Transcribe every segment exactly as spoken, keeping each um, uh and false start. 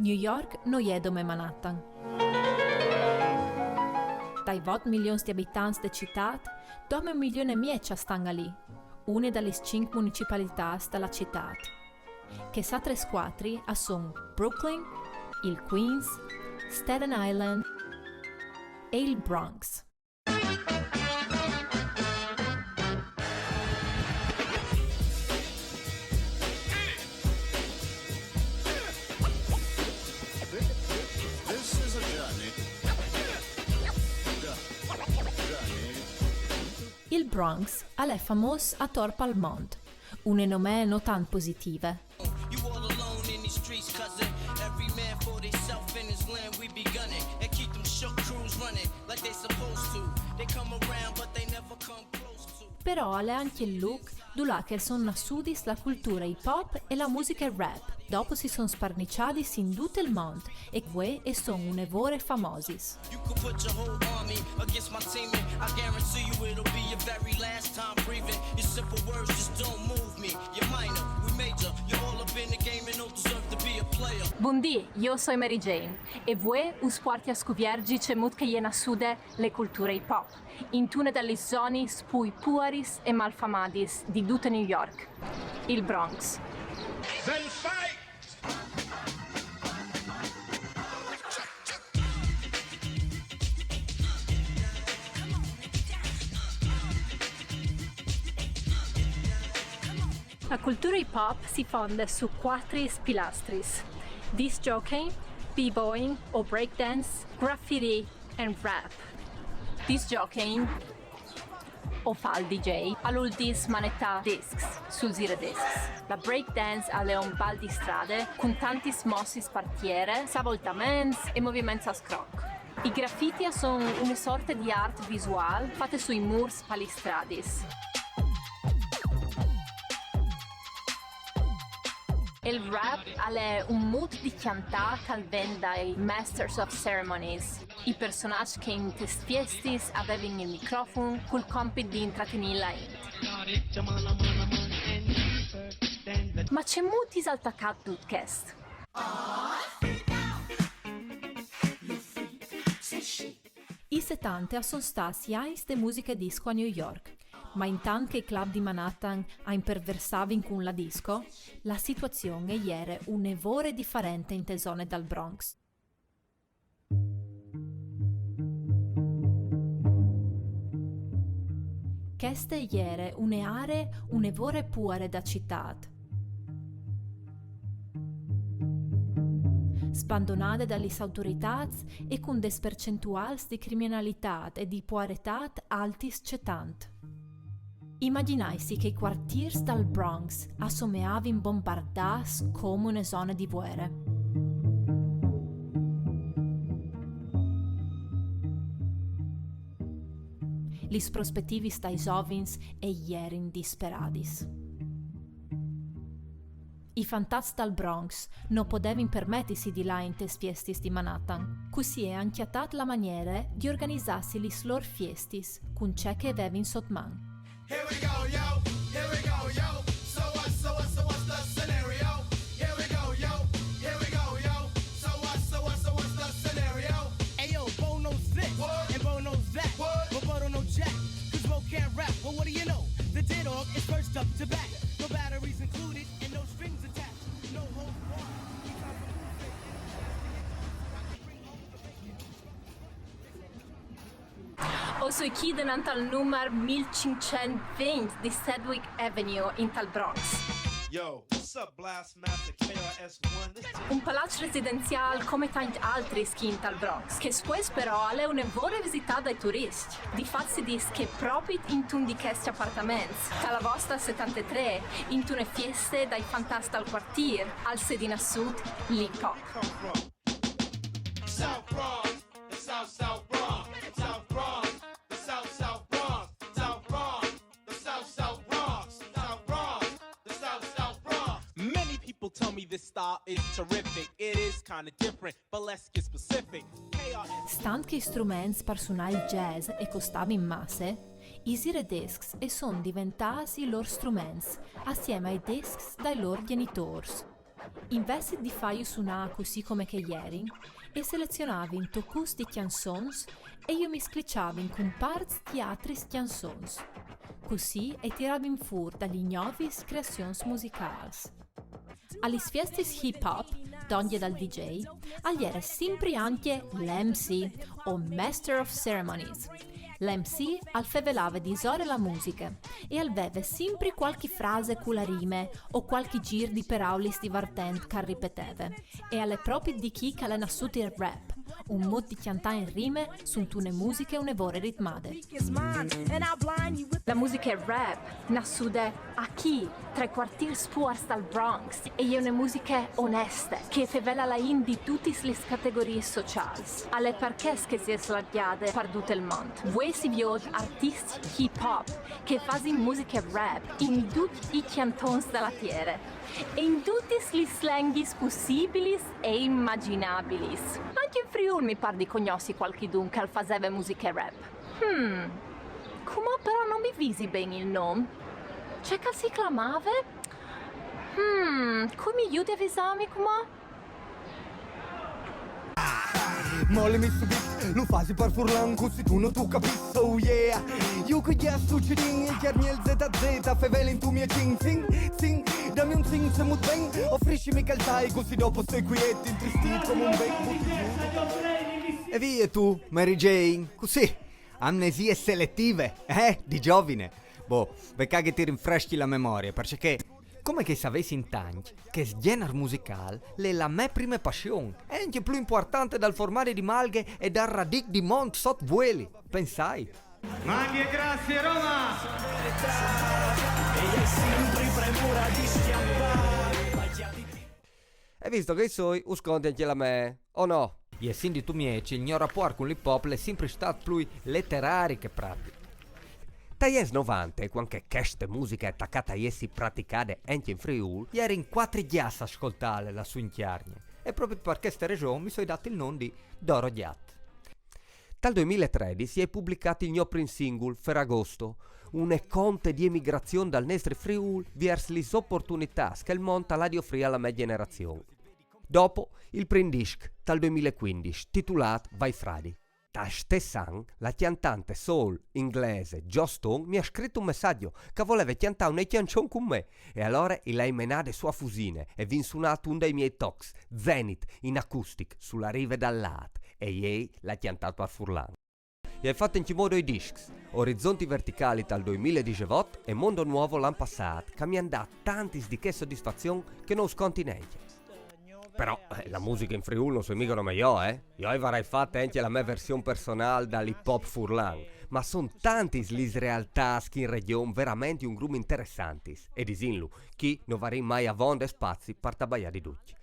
New York no je dome Manhattan. Dai vot milions di abitants de citât, dome un milion e mieç a stan alì, une da lis cinc municipalitâts da la citât. Chês altris cuatri a son Brooklyn, il Queens, Staten Island e il Bronx. Il Bronx al è famôs ator pal mont, une nomee no tant positive. You all alone in these streets, cousin. Every man for themselves in his land, we be gunning and keep them shook crews running like they supposed to. They come around, but they never come close to. Però al è ancje il lûc dulà che a son nassudis la culture hip hop e la musiche rap. Dopo si son sparniçadis in dut il mont e vuê e son une vore famosis. You could put your whole army against my team, and I guarantee you it'll be your very last time breathing. Your simple words just don't move me. You're minor, we major. You're all up in the game and don't deserve to be a player. Bundì, jo o soi Mary Jane e vuê us puarti a scuvierzi cemût che e je nassude le culture hip hop intune da lis zonis plui puaris e malfamadis di dute New York, il Bronx. Then fight! La culture hip hop si fonde su cuatri pilastris: disc jockeying, b-boying o breakdance, graffiti and rap. Disc jockeying, o fâ il D J, al vûl dî smanetâ discs suls ziradiscs. La breakdance al è un bal di strade cun tantis mossis par tiere, savoltaments e moviments a scroc. I graffiti a son une sorte di art visuâl fate sui mûrs par lis stradis. Il rap al è un mût di cjantâ che al ven dai Masters of Ceremonies, i personaçs che intes fiestis a vevin il microfon cul compit di intratenî la int. Ma cemût isal tacât dut chest? I setante a son stâts i agns de musiche disco a New York, ma intant che i club di Manhattan a imperversavin cun la disco, la situazion e jere une vore difarente inte zone dal Bronx. Cheste e jere une aree une vore puare da citât, sbandonade da lis autoritâts e cun des percentuâls di criminalitât e di puaretât altis cetant. Imaginaitsi che i cuartîrs dal Bronx a someavin bombardâts come une zone di vuere. Lis prospetivis tai zovins e jerin disperadis. I fantats dal Bronx no podevin permetisi di lâ intes fiestis di Manhattan. Cussì e àn cjatât la maniere di organizâsi lis lôr fiestis cun ce che e vevin sot man. Here we go, yo. Here we go, yo. So what, so what, so what's the scenario? Here we go, yo. Here we go, yo. So what, so what, so what's the scenario? Hey yo, Bo knows this and Bo knows that, but Bo don't know jack. Cause Bo can't rap. Well, what do you know? The dead dog is first up to bat. No batteries included and no strings attached. No holds barred. We time to move it. Bring home the bacon. O soi chi denant al numar mil cinccent vint di Sedgwick Avenue intal Bronx. Yo, what's up, Blast Master K R S One? This is un palaç residenziâl come tancj altris chi intal Bronx, che spes però al è une vore visitât dai turiscj. Difat si dîs che propit intun di chescj apartaments, ta la Vosta setantetrê, intune fieste dai fantats dal cuartîr, al sedi nassût l'hip hop. Come from? South Bronx, the South South Bronx, South Bronx, the South South Bronx, South Bronx, the South South Bronx, South Bronx, the South South Bronx. Many people tell me this style is terrific. It is kinda different, but let's get specific. K R S. Stant che i struments par sunâ il jazz e costavin masse, i ziradiscs e son diventâts i lôr struments, assieme ai discs dai lôr gjenitôrs. Invezit di fâju sunâ cussì come che a jerin, e selezionavin tocûts di cjançons e ju miscliçavin cun parts di altris cjançons. Cussì a tiravin fûr da lis gnovis creazions musicâls. A lis fiestis hip hop, dongje dal D J, al jere simpri ancje l'M C o Master of Ceremonies. L'M C al fevelave disore la musiche e al veve simpri cualchi frase cu la rime o cualchi zîr di peraulis divertent che al ripeteve. E al è propit di chi che al è nassût il rap, un mût di cjantâ in rime suntune musiche une vore ritmade. La musiche rap, nassude achì, tra i cuartîrs puars dal Bronx, e je une musiche oneste, che e fevele la int di dutis lis categoriis sociâls. Al è par chest che si è slargjade par dut il mont. Vuê si viôt artiscj hip hop che a fasin musiche rap in ducj i cjantons da la tiere e in dutis lis lenghis pussibilis e imagjinabilis. Ancje in Friûl mi pâr di cognossi cualchidun che al faseve musiche rap. Hmm, cumò però no mi visi ben il non. Ce che al si clamave? Hmm, cui mi judi a visâmi cumò? Molimi subit, lu fasi par furlan, cussì tu no tu capiss, oh yeah. Ju che ja stu cidin, il cjargnel Z Z, fevelin tu mie cin, zin, zin, dami un zin se mut ben, ofriscimi che al tai, cussì dopo stoi quiet, intristît come un ben. E vie tu, Mary Jane, cussì, amnesie seletive, eh, di giovine. Boh, ve caghi ti rinfreschi la memorie, parcè che come che i savessin tancj, chest gjenar musicâl l'è la mê prime passion, e ancje plui impuartante dal formadi di malghe e dal radic di mont sot vueli. Pensait. Mandi e grazie Roma! E visto che i soi, us conti ancje la mê, o no? Jessint di Tumieç, il gno rapuart cun l'hip hop l'è simpri stât plui leterari che pratic. Tai agns novante, cuant che cheste musiche e à tacât a jessi praticade ancje in Friûl, a jerin cuatri gjats a scoltâle lassù in Cjargne, e propit par cheste reson mi soi dât il non di Doro Gjat. Tal doi mil e tredis i ai publicât il gno prin singul, Ferragosto, une conte di emigrazion dal nestri Friûl viers lis oportunitâts che il mont al à di ofrî a la mê gjenerazion. Dopo, il prin disc, tal doi mil e cuindis, titulât Vai fradi. Tal stes an, la cjantante soul inglese Jo Stone mi à scrit un messaç che e voleve cjantâ une cjançon cun me, e alore i le ai menade sù a Fusine e i vin sunât un dai miei tocs, Zenith, in acustic, su la rive dal Lât, e jê le à cjantât par furlan. I ai fat ancjemò doi discs, Orizzonti verticali tal doi mil e disevot e Mondo Nuovo l'an passât, che mi àn dât tantis di chê sodisfazion che no us conti nancje. Però, eh, la musiche in Friûl no soi mighe dome jo, eh. Jo i varai fat ancje la mê version personâl dal hip hop furlan, ma a son tantis lis realtâts chi in regjon verementri un grum interessantis, e disìnlu, chi no varìn mai avonde spazi par tabaiâ di ducj.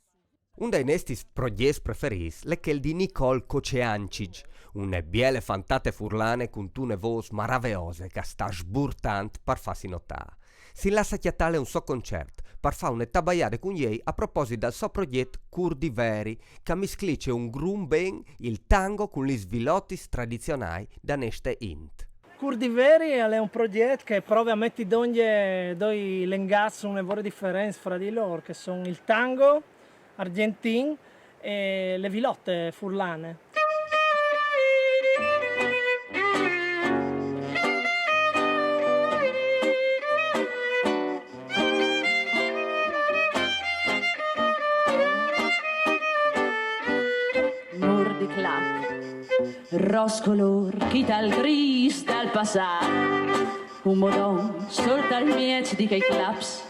Un dai nestis progjets preferîts l'è chel di Nicole Coceancig, une biele fantate furlane cuntune vôs maraveose che e sta sburtant par fâsi notâ. Si lassa cjatâ al so concert, par fâ une tabaiade cun jê a proposit dal so progjet Cûr di Veri, che al misclice un grum ben il tango cun lis vilotis tradizionâi da neste int. Cûr di Veri al è un progjet che al prove a meti dongje doi lengâts une vore diferents fra di lôr, che a son il tango argjentin e le vilote furlane. Mûr di clap, ros colôr chi tal grîs dal passât, un modon sot al mieç di chei claps,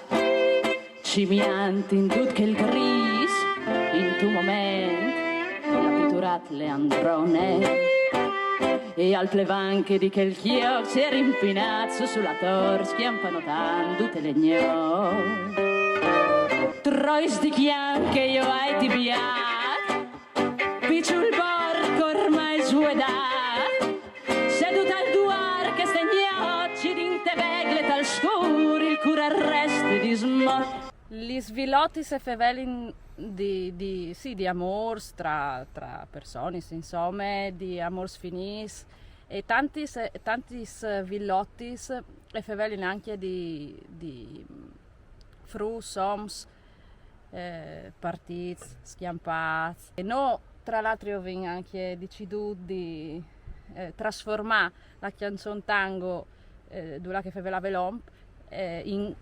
cimiant in dut chel grîs, intun moment al à piturât Leandrone. E al plevan che di chel cjoc s'era impinât su, su la tor, scjampanotant dute le gnot. Trois di cjamp che jo ai tibiât, piçul borc ormai svuedât, sedût al duar cheste gnot, cidin te veglet al scûr, il cûr al reste dismot. Lis vilotis e fevelin di, di, sì, di amôrs tra, tra personis, insome, di amôrs finîts, e tantis, tantis vilotis e fevelin ancje di, di fruts, oms, eh, partîts, scjampâts. E nô, tra l'altri, o vin ancje decidût di, eh, trasformâ la cjançon tango, eh, dulà che e fevele l'omp, eh, in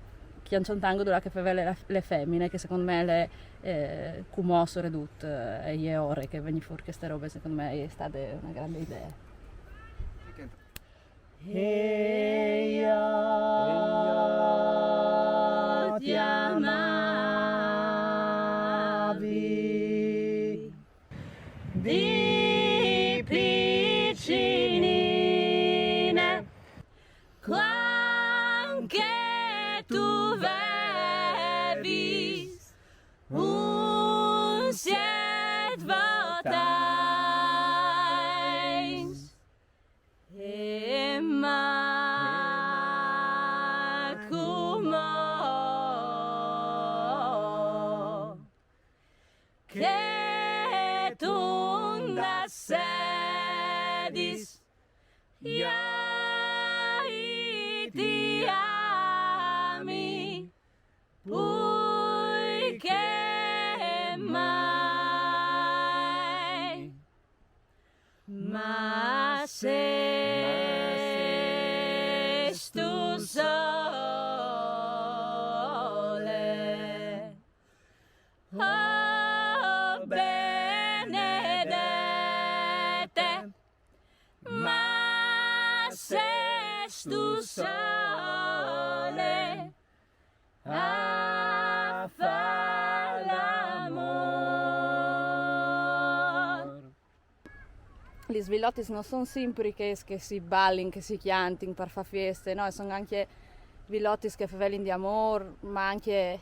cjançon tango dulà che e fevele le, le femine, che secont me e je, eh, cumò soredut, eh, e je ore che e vegni fûr cheste robe, secont me e je stade une grande idee. E jo ti amavi di piçinine, cuant che tu vevis un siet vot agns. E ma cumò che tu 'nd sedis, jo ti ami plui che mai. Ma sêstu sole, o benedete, ma sêstu sole a fâ l'amôr. Lis vilotis no son simpri chês che si balin, che si cjantin par fâ fieste, no, a son ancje vilotis che a fevelin di amôr, ma ancje,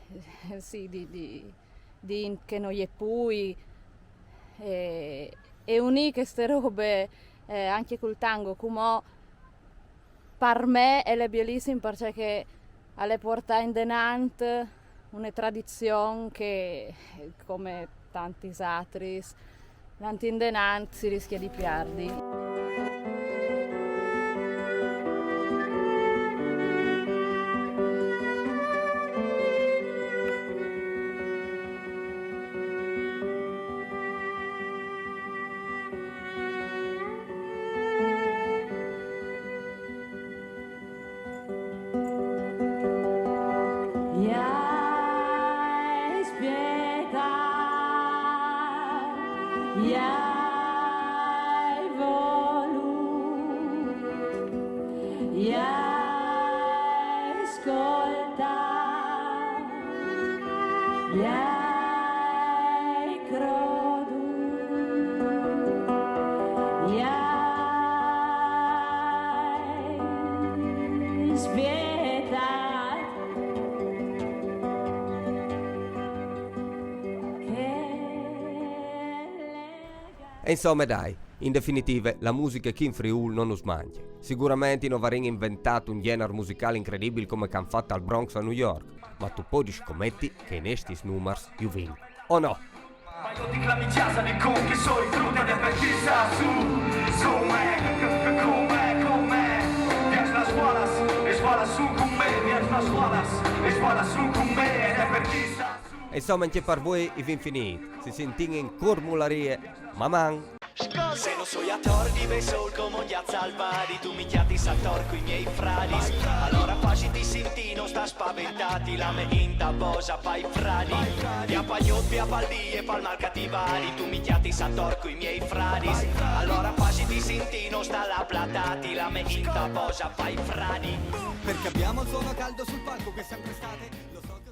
sì, di, di, di int che no je plui, e, e unî cheste robe, eh, ancje cul tango, cumò par me al è bielissim, parcè che al è puartâ indenant une tradizion che, come tantis altris, 'ndant indenant si riscje di pierdi. Jai spietât, jai volût, jai scoltât, jai crodût, jai spietât. E insome dai, in definitive, la musiche chi in Friûl no nus mancje. Siguramentri no varìn inventât un gjenar musicâl incredibil come che a àn fat al Bronx a New York, ma tu puedis scometi che i nestis numars ju vin. O no? Ma jo ti clami Giasali, con che soi frute de petisa su, su me, come, come, pias las balas, e sbalas su con me, pias las balas, e sbalas su con me, de petisa su. E insome, ancje par vuê i vin finît. Si sintìn in Cûr Mularie, maman! Se no soi ator di Bessôl come un gjat salvari, tu mi cjatis ator cui miei fradis. Alora fasiti sintî, no sta spaventâti, la me int a vos a fâ i fradis. Via pal Gnot, via pal Dì e pal Marcativari, tu mi cjatis ator cui miei fradis. Alora fasiti sintî, no sta là platâti, la me int a vos a fâ i fradis. Perché abbiamo il suono caldo sul palco che è sempre estate. Lo so che